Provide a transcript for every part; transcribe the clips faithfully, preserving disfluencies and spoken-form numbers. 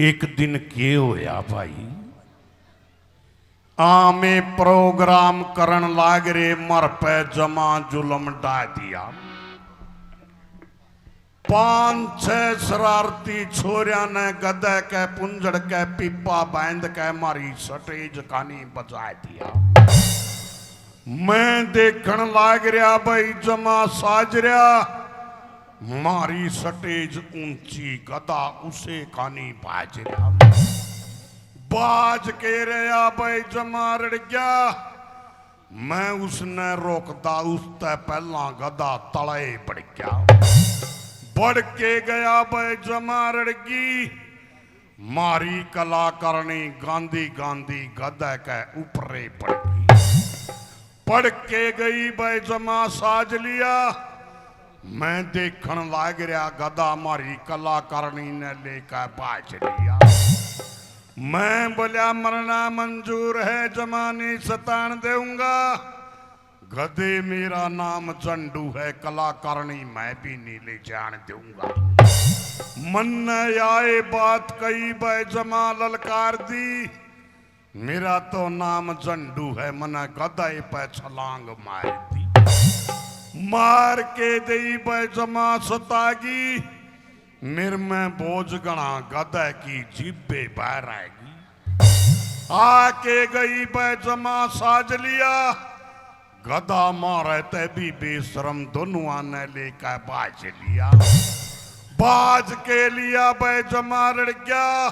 एक दिन के होया भाई, आमे प्रोग्राम करण लाग रे, मर पे जमा जुलम डाह दिया। पांच छह शरारती छोरिया ने गधे के पुंजड़ के पीपा बांध के मारी स्टेज कानी बजा दिया। मैं देखण लाग रहा भाई जमा साज रहा, मारी स्टेज ऊंची, गधा उसे कानी बाज रहा। बाज के रहा भाई जमा रड़ गया। मैं उसने रोकदा, उसते पहला गधा तले बढ़ गया। बढ़ के गया भाई जमा रड़गी। मारी कलाकारणी गांधी गांधी गधे के ऊपरे पड़ गई। पड़ के गई भाई जमा साज लिया। मैं देखण लाग रहा, गधा मारी कलाकारणी ने लेकर बाज लिया। मैं बोल्या, मरना मंजूर है, जमा नहीं सतान देऊंगा। गधे, मेरा नाम झंडू है, कलाकारणी मैं भी नहीं ले जान दूंगा। मन्ने आए बात कही, भाई जमा ललकार दी। मेरा तो नाम झंडू है, मन्ने गधे पे छलांग मार दी। मार के दई भाई जमा सतागी। मेरे में बोझ घणा, गधे की जीभे बाहर आएगी। आके गई भाई जमा साज लिया। गधा मारे ते भी बेशरम, दोनुआ ने लेकर बाज लिया। बाज के लिया भाई जमा रड़ गया।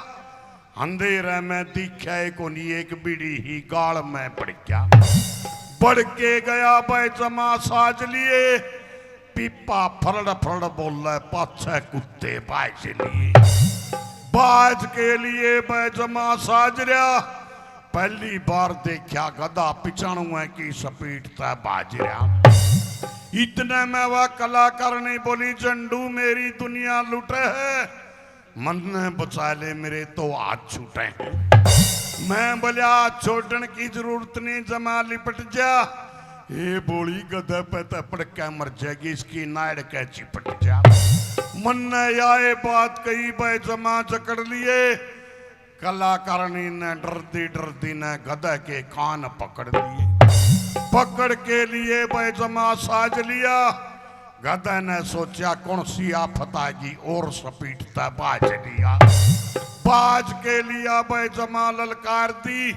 अंधेरे में दिखे कोनी, एक बीड़ी ही गाल में पड़ गया। बढ़ के गया भाई जमा साज लिए। पीपा फरड़ फरड़ बोले, पाछे कुत्ते बाज लिए। बाज के लिए भाई जमा साज रहा। पहली बार देखा गधा पिचाणुए की स्पीड तै बाज रहा। इतने में वह कलाकारणी बोली, झंडू, मेरी दुनिया लुटे है, मन्ने बचा ले, मेरे तो हाथ छूटे हैं। मैं बोल्या, हाथ छोड़न की जरूरत नहीं, जमा लिपट जा। ये बोली, गधे पे तो पड़ के मर जाएगी, इसकी नाड़ के चिपट जा। मन्ने आए बात कही भाई जमा जकड़ लिए। कलाकारणी ने डरदी डरदी ने गधे के कान पकड़ लिए। पकड़ के लिए भाई जमा साज लिया। गधे ने सोचा, कौन सी आफत आएगी, और स्पीड तै बाज लिया। बाज के लिया भाई जमा ललकार दी।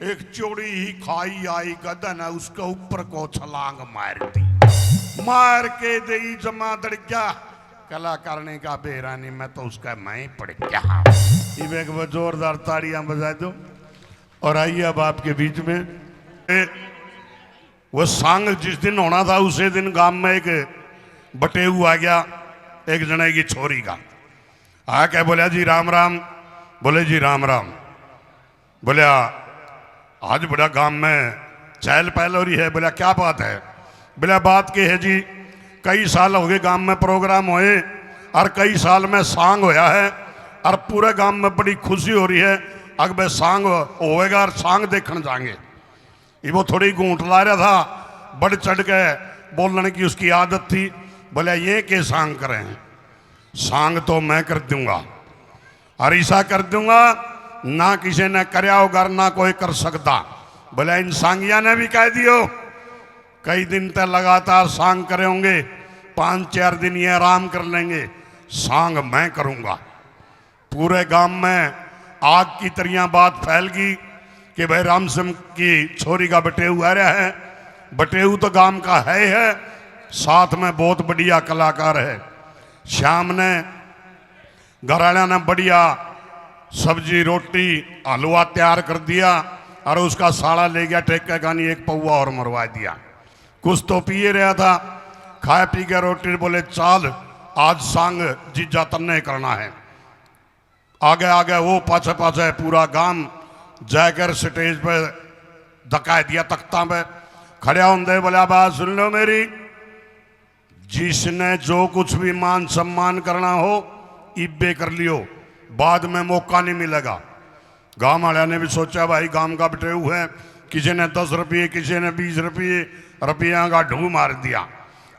एक चौड़ी ही खाई आई, गधे ने उसके ऊपर को छलांग मार दी। मार के दई जमा दड़ गया। कलाकारणी का बेरा नहीं, मैं तो उसका मैं ही पड़ गया। इब एक बार जोरदार ताड़ियां बजा दो। और आइए अब आपके बीच में, ए, वो सांग जिस दिन होना था, उसे दिन गांव में एक बटेऊ आ गया, एक जने की छोरी का। आके बोला, "जी राम राम।" बोले, "जी राम राम।" बोल्या, "आज बड़ा गांव में चहल पहल हो रही है।" बोल्या, "क्या बात है?" बोल्या, "बात के है जी, कई साल हो गए गांव में प्रोग्राम होए और कई साल में सांग होया है और पूरे गांव में बड़ी खुशी हो रही है। अगबे सांग होएगा और सांग देखण जाएंगे।" ये वो थोड़ी घूंट ला रहा था, बढ़ चढ़ के बोलने की उसकी आदत थी। बोल्या, "ये के सांग करें? सांग तो मैं कर दूंगा।" और ऐसा कर दूंगा, ना किसी ने करया होगा, ना कोई कर सकता। बोले, इन सांगिया ने भी कह दियो, कई दिन तक लगातार सांग करे होंगे, पांच चार दिन ये आराम कर लेंगे, सांग मैं करूंगा। पूरे गांव में आग की तरियां बात फैल गई कि भाई रामसिंह की छोरी का बटेऊ आ रहा है। बटेऊ तो गांव का है ही है, साथ में बहुत बढ़िया कलाकार है। शाम ने घर वालियां ने बढ़िया सब्जी, रोटी, हलवा तैयार कर दिया और उसका साला ले गया ठेके कानी, एक पौवा और मरवा दिया। कुछ तो पिए रहा था, खाए पी के रोटी, बोले, "चाल, आज सांग जीजा तन्ने करना है।" आगे आगे वो, पाछे पाछे पूरा गांव जाकर स्टेज पे धकाए दिया, तख्तां पे खड़ा होंदे बोला, "बात सुन लो मेरी, जिसने जो कुछ भी मान सम्मान करना हो, इब्बे कर लियो, बाद में मौका नहीं मिलेगा।" गांव वाले ने भी सोचा, भाई गांव का बटेऊ है, किसी ने दस रुपये, किसी ने बीस रुपये, रुपया का ढू मार दिया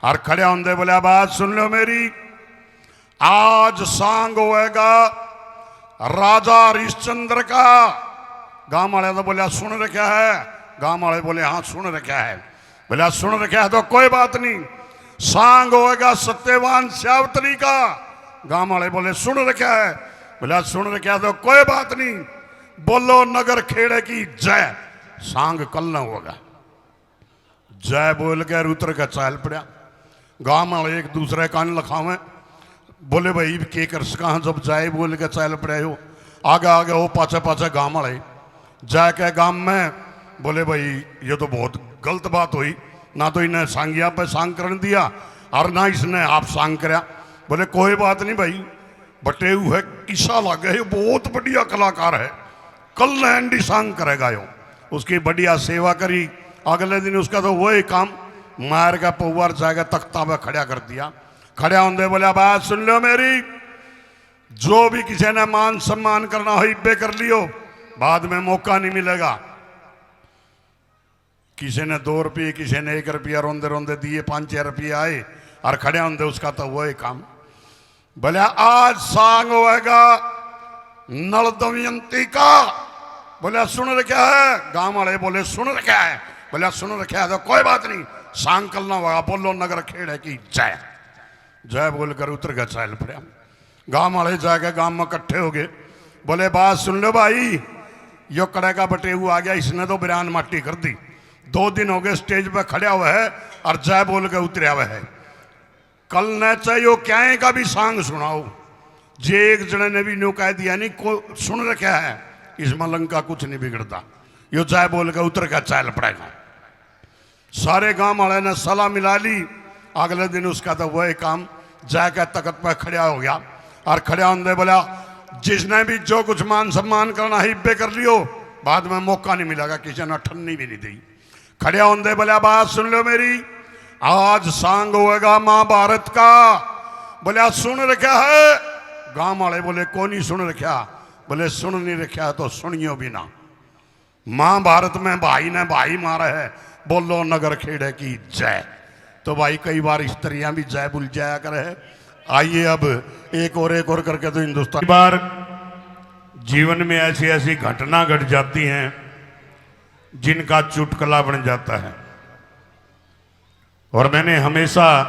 और खड़े होंदे बोला, "बात सुन लो मेरी, आज सांग होएगा, राजा हरिश्चंद्र का। गांव वाले तो बोलिया, "सुन रखा है।" गांव वाले बोले, "हाँ, सुन रखा है।" बोलिया, "सुन रखा है तो कोई बात नहीं, सांग होएगा सत्यवान सावित्री का।" गांव वाले बोले, "सुन रखा है।" बोलिया, "सुन रखा है तो कोई बात नहीं, बोलो नगर खेड़े की जय, सांग कल ना होगा।" जय बोल के उतर के चाल पड़ा। गांव वाले एक दूसरे कान लखावे, बोले, "भाई, के कर सका जब जय बोल के चाल पड़ा हो?" आगे आगे हो, पाछे पाछे गांव वाले जाके गांव में बोले, "भाई, ये तो बहुत गलत बात हुई, ना तो इन्हें सांगिया पे सांग करने दिया और ना इसने आप सांग करया।" बोले, "कोई बात नहीं भाई, बटेऊ है, किसा लागे, ये बहुत बढ़िया कलाकार है, कल ने एंडी सांग करेगा यो।" उसकी बढ़िया सेवा करी। अगले दिन उसका तो वही काम, मार का पौवार जाके तख्ता पे खड़ा कर दिया। खड़ा होंदे बोला, "बात सुन लो मेरी, जो भी किसी ने मान सम्मान करना हो, इब्बे कर लियो, बाद में मौका नहीं मिलेगा।" किसी ने दो रुपये, किसी ने एक रुपया, रोंदे रोंदे दिए, पाँच छः रुपये आए और खड़े होंदे उसका तो वही काम। बोले, "आज सांग होएगा नल दमयंती का।" बोले, "सुन रखा है?" गांव वाले बोले, "सुन रखा है।" बोले, "सुन रखा है तो कोई बात नहीं, सांग कल ना होगा, बोलो नगर खेड़े की जय।" जय बोलकर उतर के चाल पड़ा। गांव वाले जाके गांव में इकट्ठे हो गए, बोले, "बात सुन लो भाई, यो कड़े का बटेऊ आ गया, इसने तो बिरान माटी कर दी। दो दिन हो गए स्टेज पे खड़ा हुआ है और जय बोल के उतरया हुआ है। कल न चाहे यो क्यां का भी सांग सुनाओ।" जे एक जने ने भी न्यू कह दिया, "नहीं को सुन रखा है, इसमें लंका कुछ नहीं बिगड़ता, यो जय बोल के उतर के चाल पड़ेगा।" सारे गांव वाले ने सलाह मिला ली। अगले दिन उसका तो वही काम, जाके तख्त पर खड़ा हो गया और खड़ा होंदे बोला, "जिसने भी जो कुछ मान सम्मान करना है, इब्बे कर लियो, बाद में मौका नहीं मिलेगा।" किसी ने ठन्नी भी नहीं दी। खड़े होंदे बोला, "बात सुन लो मेरी, आज सांग होएगा महाभारत का।" बोले, "सुन रखा है?" गांव वाले बोले, "कोनी सुन रखा।" बोले, "सुन नहीं रखा तो सुनियो भी ना। महाभारत में भाई ने भाई मारा है, बोलो नगर खेड़े की जय।" तो भाई, कई बार स्त्रियां भी जय बोल जाया करे है। आइए, अब एक और, एक और करके तो हिंदुस्तान। कई बार जीवन में ऐसी ऐसी घटना घट जाती हैं जिनका चुटकुला बन जाता है। और मैंने हमेशा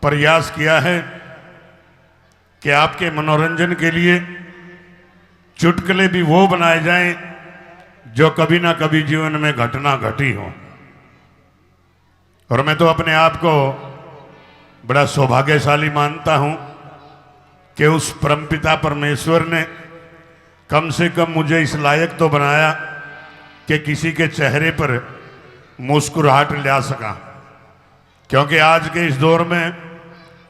प्रयास किया है कि आपके मनोरंजन के लिए चुटकुले भी वो बनाए जाएं जो कभी ना कभी जीवन में घटना घटी हो। और मैं तो अपने आप को बड़ा सौभाग्यशाली मानता हूं कि उस परमपिता परमेश्वर ने कम से कम मुझे इस लायक तो बनाया कि किसी के चेहरे पर मुस्कुराहट ला सका, क्योंकि आज के इस दौर में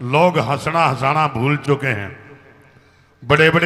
लोग हंसना हंसाना भूल चुके हैं। बड़े बड़े